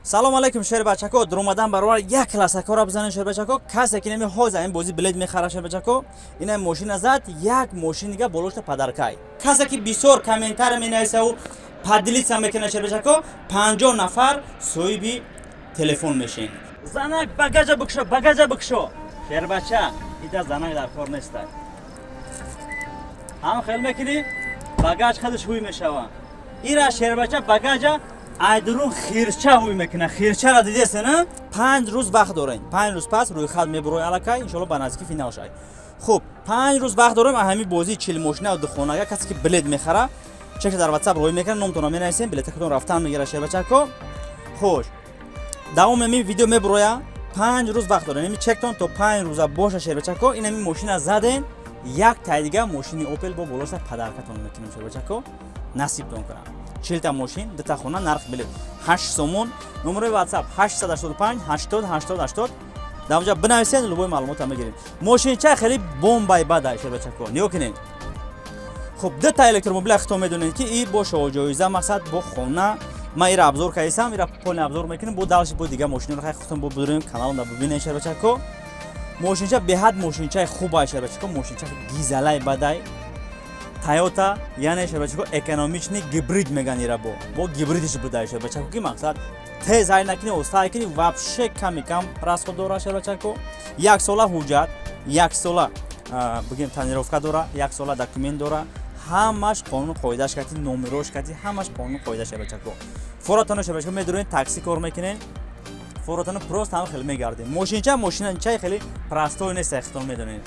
Салом алейкум, шербачако. Дуромадан баробар як лайкакора бизанед, шербачако. Касе ки неми ҳозир ин бозӣ билет мехара, шербачако, ина мошина зад, як мошин дига болошта подаркай. Касе ки бисёр комментарий менависаву поделиться мекунад, шербачако, 50 нафар соҳиби телефон мешин. Занак, багажа бикшо, багажа бикшо, шербача. Ида занак дар кор нестай. Ҳам хел мекунӣ, багаж хадаш ҳуй мешава. Ира, шербача, багажа айдурун хирча ҳуй мекуна. Хирчара дидесе, на? 5 рӯз вақт дорем. 5 рӯз пас рӯйхат мебурои аллакай, иншоалло, ба наздики финал шай. Хуб, 5 рӯз вақт дорем. Ҳамин бозии 40 мошина духонага, касе ки билет мехара, чека дар Ватсап рӯй мекунад, номтонро менависем, билетакатон рафтан мегира, шербачако. Хуш, давоми ҳамин видео мебуроя. 5 рӯз вақт дорем. Ҳамин чектон то 5 рӯза боша, шербачако. Ин ҳамин мошина заден, як тай дига мошини Опел бо болоша подаркатон мекунем, шербачако. Насибтон кунам. 40та мошин, дута хона, нархи билет 8 сомон. Номерои Ватсап 885 80 80 80. Дар онҷа бинависед, любой маълумота мегирем. Мошинча хеле бомбай бада, шербачако, нигоҳ кунед. Хуб, дута электромобила хито медонед, ки и бо шоҳҷоиза, мақсад, бо хона. Ман ира обзор кардисам, ира полный обзор мекунем. Бо дальше бо дига мошинро хай худтон бо бидурем, каналонда бибинед, шербачако. Мошинча беҳад мошинчаи хубай, шербачако. Мошинча гизалай бадай Тойота, яъне, шербачако, экономичный гибрид меган ира. Бо гибридиш будай, шербачако, ки мақсад тез ҳай накунӣ, оста ҳай кунӣ, вообще ками кам расход дора, шербачако. Як сола ҳуҷҷат, як сола, бигем, тонировка дора, як сола документ дора, ҳамаш қонун қоидаш кати, номерош кати, ҳамаш қонун қоида, шербачако. Форатоно, шербачако, медурен, такси кор мекунен, форатоно просто ҳама хеле мегардем. Мошинча мошинчаи хеле простой нест, хитон медонед.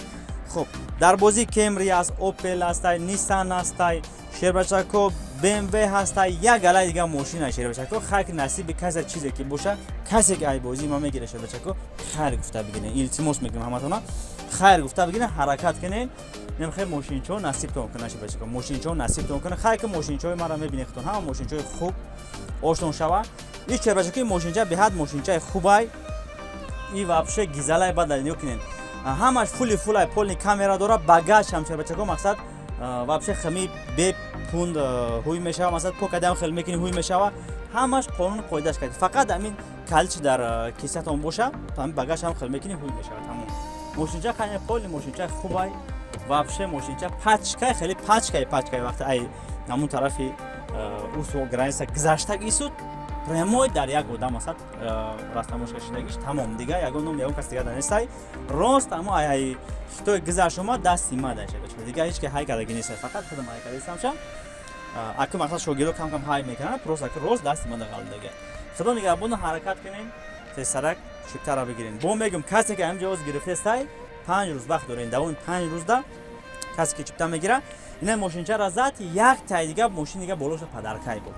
Хуб, дар бозӣ Кемри аст, Опел ҳастай, Нисан ҳастай, шербачако, БМВ ҳастай, як галай дига мошина, шербачако. Хайр, ки насиби касе чизе ки боша, касе ки ай бозии ма мегира, шербачако, хайр гуфта бигирен. Илтимос мекунем ҳаматона, хайр гуфта бигирен, ҳаракат кунен. Немхе мошинчо насибтон куна, шербачако, мошинчо насибтон куна. Хайр, ки мошинчои мара мебинед хитон, ҳама мошинчои хуб оштон шава. И, шербачако, мошинча беҳад мошинчаи хубай и вообще гизалай бада. Нигоҳ кунед, ҳамаш фули фулай, полный камера дора, багаж ҳам, шербачако, мақсад, вообще хами бе пунд ҳуй мешава. Масалан, покадам хел мекунӣ, ҳуй мешава. Ҳамаш қонун қоидаш кард. Фақат ҳамин калчи дар кисатон боша, ҳамин багаж ҳам хел мекунӣ, ҳуй мешава, тамом. Мошинча қани полный мошинча хубай. Вообще мошинча пачкай, хеле пачкай, пачкай. Вақте ай ҳамун тарафи усо граница гузаштаг исуд, прямой дар як одам, масалан, растамошка шидагиш, тамом. Дига ягон ном, ягон кас дига нестай. Рост амо ай хитой гузашт омад, дасти ма даша. Дига ҳеч ки ҳай кардаги нестай, фақат худам ҳай кардастамша. Аку, мақсад, шогирдо кам кам ҳай мекунанд, просто аку рост дасти ма дағалдага. Худо нигаҳбону, ҳаракат кунем, тезсарак чиптара бигирем. Бо мегум, касе ки ҳамин ҷавоз гирифтестай, 5 рӯз вақт дорем. Давоми 5 рӯзда касе ки чипта мегира, ина мошинчара зад, як тай дига мошин дига болоша подаркай буд,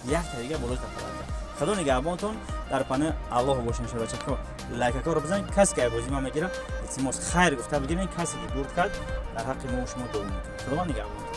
як тай дига болоша подаркай. Худо нигаҳбонтон, дар паноҳи Аллоҳ бошен, шербачако. Лайкакоро бизанед. Касе ки бозӣ ман мегирам, илтимос, хайр гуфта бигирен. Касе ки бурд кард, дар ҳаққи мо шумо дуо мекунем. Худованд нигаҳбонтон.